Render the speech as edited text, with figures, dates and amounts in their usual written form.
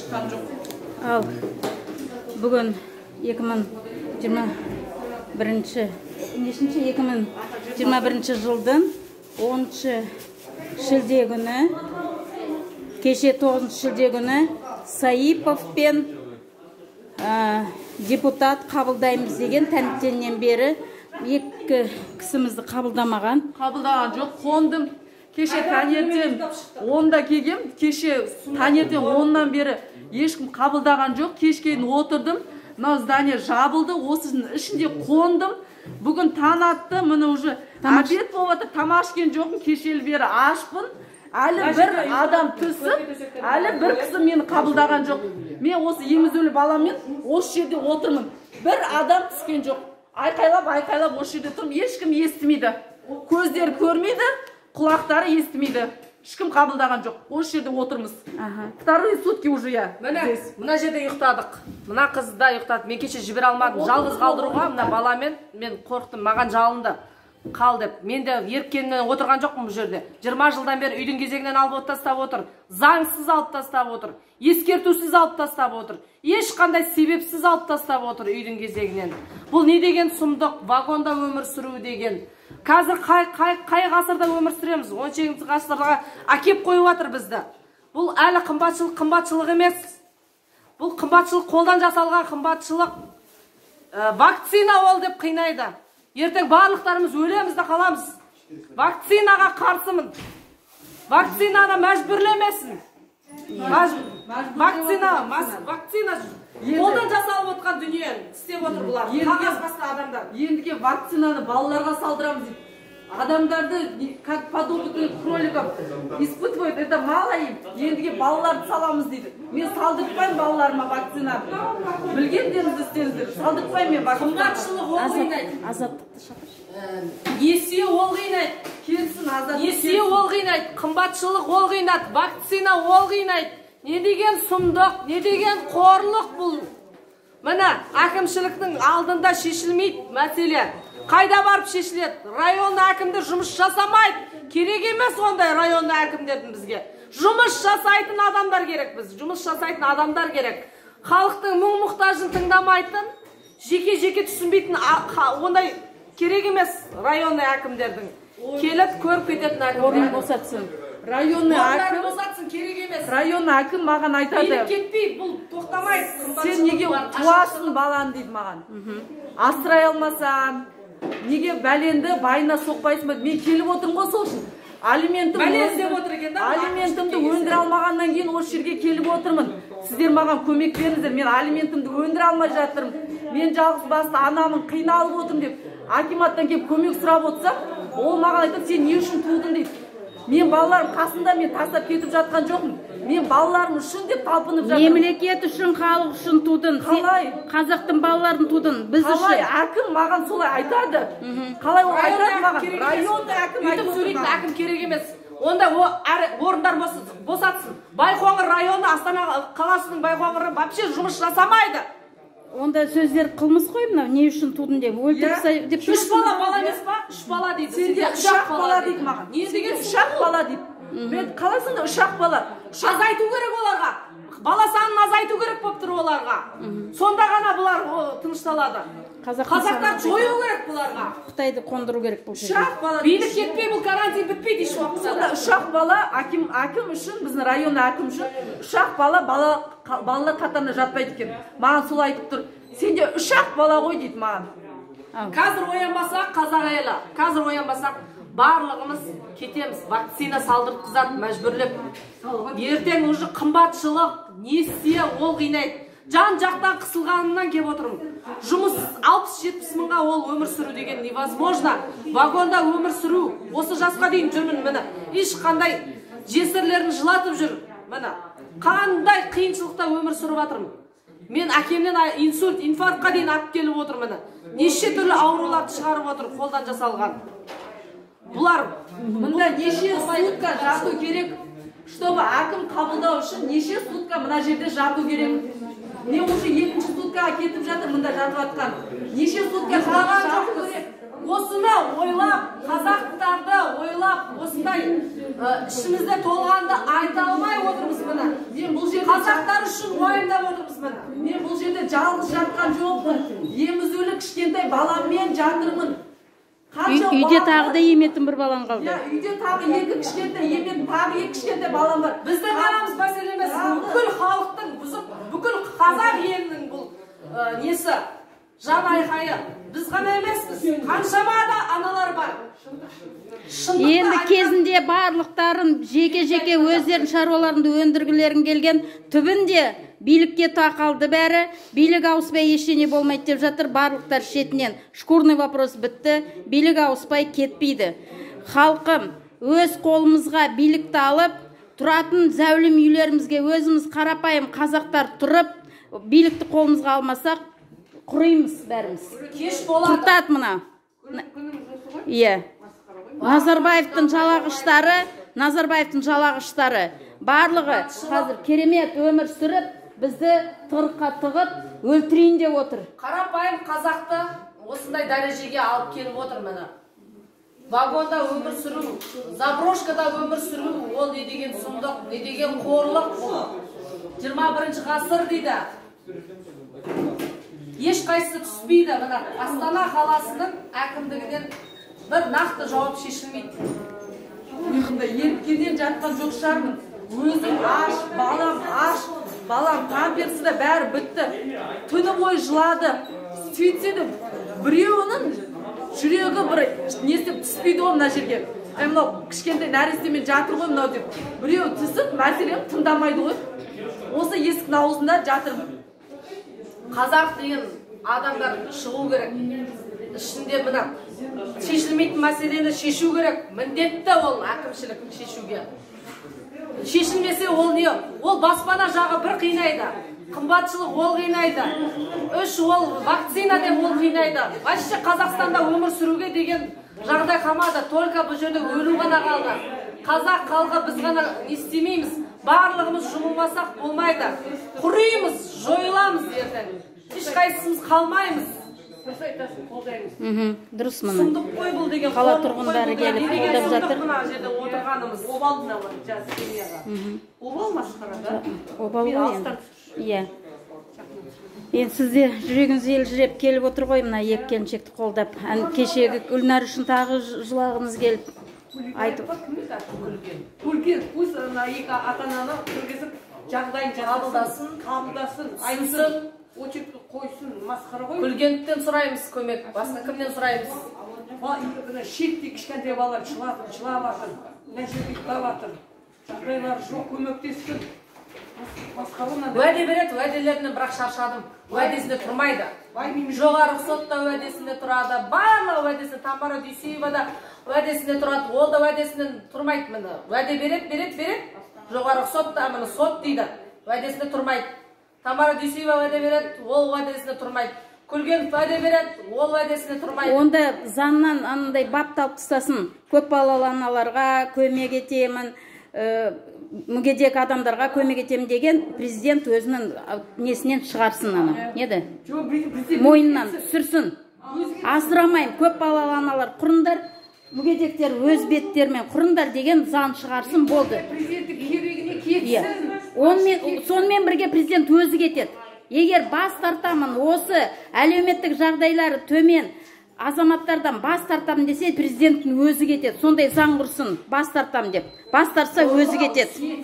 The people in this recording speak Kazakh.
Шыққан жоқ. Ал бүгін 2021 нешінші, 2021 жылдың 10 шілде күні, кеше 9 шілде күні Саипов пен депутат қабылдаймыз деген таңертеңнен бері екі кісімізді қабылдамаған. Қабылдаған жоқ, қондым. Кеше таңертең 10-да келгем, кеше таңертең 10-нан бері ешкім қабылдаған жоқ. Кешке дейін отырдым. Мынау здание жабылды, осының ішінде қондым. Бүгін таң атты, міне уже обед болып жатыр, тамақ ішкен жоқпын, кешелі бері ашпын. Әлі бір адам түсіп, әлі бір кісі мені қабылдаған жоқ. Мен осы емізулі баламмен осы жерде отырмын. Бір адам түскен жоқ. Айқайлап, айқайлап осы жерде тұрмын, ешкім естімейді. Көздері көрмейді, құлақтары естімейді. Ешкім қабылдаған жоқ. Осы жерде отырмыз. Вторые сутки уже я. Міне, мына жерде ұйықтадық. Мына қыз да ұйықтады. Мен кеше жібере алмадым. Жалғыз қалдыруға мына баламен мен қорықтым. Маған жалынды. Қал деп. Мен де еріккеннен отырған жоқпын бұл жерде. 20 жылдан бері үйдің кезегінен алып тастап отыр. Заңсыз алып тастап отыр. Ескертусіз алып тастап отыр. Ешқандай себепсіз алып тастап отыр үйдің кезегінен. Бұл не деген сұмдық? Вагонда өмір сүру деген. Қазір қай ғасырда өмір сүреміз? 18 ғасырға әкеп қойып жатыр бізді. Бұл әлі қымбатшылық, қымбатшылық емес. Бұл қымбатшылық қолдан жасалған қымбатшылық. Вакцина ол деп қинайды. Ертең барлықтарымыз өлеміз де қаламыз. Вакцинаға қарсымын. Вакцинаны мәжбүрлемесін. Вакцина, вакцина қолдан жасалып отқан дүниені істеп отыр бұлар. Қағаз басты адамдар. Ендіге вакцинаны балаларға салдырамыз дейді. Адамдарды как подопытных кроликов испытывают, это мало им. Ендіге балаларды саламыз дейді. Мен салдыртпаймын балаларыма вакцинаны. Білгендеріңізді істеңіздер. Салдыртпаймын мен вакцинаны. Қымбатшылық ол қинайды. Азаттықты шақыршы. Несие ол қинайды. Келсін Азаттық. Несие ол қинайды. Қымбатшылық ол қинады. Вакцина ол қинайды. Не деген сұмдық, не деген қорлық бұл. Міне, әкімшіліктің алдында шешілмейді мәселе. Қайда барып шешіледі? Районный әкімдер жұмыс жасамайды. Керек емес ондай районный әкімдердің бізге. Жұмыс жасайтын адамдар керек біз. Жұмыс жасайтын адамдар керек. Халықтың мұң-мұқтажын тыңдамайтын, жеке-жеке түсінбейтін ондай керек емес районный әкімдердің. Келіп көріп кететін әкімдер. Орнын босатсын. Районный әкім босатсын, керек емес. Районный әкім маған айтады. Билік кетпей, бұл тоқтамайды. Сен неге туасың баланы дейді маған. Асырай алмасаң, неге бәленді байына соқпайсың ба? Мен келіп отырмын ғой сол үшін. Бәле іздеп отыр екен да, Алиментімді өндіре алмағаннан кейін осы жерге келіп отырмын. Сіздер маған көмек беріңіздер. Мен алиментімді өндіре алмай жатырмын. Мен жалғыз басты анамын, қиналып отырмын деп акиматтан келіп көмек сұрап отырсам, ол маған айтады, сен не үшін тудың дейді. Мен балаларым қасында, мен тастап кетіп жатқан жоқпын. Мен балаларым үшін деп талпынып жатырмын. Мемлекет үшін, халық үшін тудың. Қалай? Қазақтың балаларын тудың. Біз Қалай? үшін. Әкім маған солай айтады. Қалай ол айтады маған? Районный әкім Өйтіп айтып отыр сөйлейтін маған. әкім керек емес. Онда орындар босатсын. Байқоңыр районы, Астана қаласының Байқоңыры вообще жұмыс жасамайды. Онда сөздер қылмыс қой мынау, не үшін тудың деп, өлтіріп деп Үш тұрсың. бала бала емес па? Үш бала дейді. Сенде Сенде үш ақ бала дейді маған. Не деген Сенде үш ақ бала дейді. Мен қалай сонда үш ақ бала? Азайту керек оларға. Бала санын азайту керек болып тұр оларға. Сонда ғана бұлар тынышталады. Қазақтар жою керек бұларға. Қытайды қондыру керек бұл жерге. Үш ақ бала. Билік кетпей, бұл карантин бітпейді еш уақытта. Сонда үш ақ бала әкім үшін, біздің район әкім үшін үш ақ бала, балалар қатарына жатпайды екен. Маған солай айтып тұр. Сенде үш ақ бала ғой дейді маған. Қазір оянбасақ, қазақ елі, қазір оянбасақ, барлығымыз кетеміз. Вакцина салдыртқызады мәжбүрлеп. Ертең уже қымбатшылық, несие ол қинайды. Жан жақтан қысылғанынан келіп отырмын. Жұмыс 60-70 мыңға ол өмір сүру деген невозможно. Вагонда өмір сүру, осы жасқа дейін жүрмін міне. Ешқандай жесірлерін жылатып жүр. Міне, қандай қиыншылықта өмір сүріп жатырмын. Мен әкемнен инсульт, инфарктқа дейін алып келіп отыр міне. Неше түрлі ауруларды шығарып отыр, қолдан жасалған. Бұлар мында неше сутка жату керек, чтобы әкім қабылдау үшін неше сутка мына жерде жату керек. Мен уже екінші суткаға кетіп жатыр мында жатып жатқан. Неше сутка жату керек? Осыны ойлап, қазақтарды ойлап, осындай ішімізде толғанды айта алмай отырмыз міне. Мен бұл жерде қазақтар үшін уайымдап отырмыз міне. Мен бұл жерде жалғыз жатқан жоқпын. Емізулі кішкентай баламмен жатырмын. Үйде тағы да еметін бір балаң қалды. Иә, үйде тағы екі кішкентай еметін, тағы екі кішкентай балам бар. Біздің ғанамыз мәселе емес, бүкіл халықтың бұзып, бүкіл қазақ елінің бұл несі, жан айқайы. Біз ғана емеспіз, қаншама да аналар бар. Енді кезінде барлықтарын жеке-жеке өздерінің шаруаларында өндіргілерін келген, түбінде билікке тақалды бәрі, билік ауыспай ештеңе болмайды деп жатыр, барлықтар шетінен. Шкурный вопрос бітті, билік ауыспай кетпейді. Халқым, өз қолымызға билікті алып, тұратын зәулім үйлерімізге өзіміз қарапайым қазақтар тұрып, билікті қолымызға алмасақ, құримыз бәріміз. Кеш болады. Құртады мына. Иә. Назарбаевтың жалағыштары, барлығы қазір керемет өмір сүріп, бізді тығырыққа тығып, өлтірейін деп отыр. Қарапайым қазақты осындай дәрежеге алып келіп отыр міне. Вагонда өмір сүру, заброшкада өмір сүру, ол не деген сұмдық, не деген қорлық бұл. 21 ғасыр дейді. Ешқайсысы түспейді. Мына Астана қаласының әкімдігінен бір нақты жауап шешілмейді. Ұйқымда еріккеннен жатқан жоқ шығармын. Өзім аш, балам аш, балам памперсі де бәрі бітті. Түні бойы жылады. Сөйтсе де біреуінің жүрегі бір не істеп түспейді ғой мына жерге. Мынау кішкентай нәрестемен жатыр ғой мынау деп. Біреу түсіп мәселені тыңдамайды ғой. Осы есіктің аузында жатырмын. Қазақ деген адамдар шығу керек. Ішінде мына шешілмейтін мәселені шешу керек. Міндетті ол әкімшілік шешуге. Шешілмесе ол не? Ол баспана жағы бір қинайды. Қымбатшылық ол қинайды. Үш ол вакцина деп ол қинайды. Вообще Қазақстанда өмір сүруге деген жағдай қалмады. Только бұл жерде өлу ғана қалды. Қазақ халқы біз ғана не істемейміз. Барлығымыз жұмылмасақ болмайды. Құримыз, жойыламыз ертең. Ешқайсымыз қалмаймыз. Дұрыс мұны. Сұмдық қой бұл деген. Қала тұрғындары келіп қолдап жатыр. Мына жерде отырғанымыз. Обал мынау жаз семьяға. Обал масқара да. Обал ғой енді. Иә. Енді сізде жүрегіңіз елжіреп келіп отыр ғой мына екі келіншекті қолдап. Кешегі Гүлнар үшін тағы жылағыңыз келіп айтып. Күлген, пусть ана екі ата-ананы кіргізіп жағдайын жасасын, қабылдасын, айтсын, очередь қойсын, масқара ғой. Күлгендіктен сұраймыз көмек, басқа кімнен сұраймыз? Мына шеттей кішкентай балалар жылап жатыр, мына жерде ұйықтап жатыр. Жағдайлары жоқ, көмектессін. Масқара мынандай. Уәде береді, уәделерінен бірақ шаршадым. Уәдесінде тұрмайды. Жоғарғы сот та уәдесінде тұрады, барлығы уәдесінде, Тамара Дүйсеева да уәдесінде тұрады, ол да уәдесінен тұрмайды міне. Уәде береді, береді, береді. Жоғарғы сот та міне сот дейді, уәдесінде тұрмайды. Тамара Дүйсеева уәде береді, ол уәдесінде тұрмайды. Күлгенов уәде береді, ол уәдесінде тұрмайды. Онда заңнан анандай бапты алып тастасын. Көп балалы аналарға көмек етемін, мүгедек адамдарға көмек етемін деген президент өзінің несінен шығарсын ана. Неді? Мойнынан түсірсін. Асырамаймын, көп балалы аналар құрыңдар, мүгедектер өз беттерімен құрыңдар деген заң шығарсын болды. Президенттік керегіне кетсін. Сонымен бірге президент өзі кетеді. Егер бас тартамын, осы әлеуметтік жағдайлары төмен азаматтардан бас тартамын десе, президенттің өзі кетеді. Сондай заң құрсын, бас тартамын деп. Бас тартса өзі кетеді.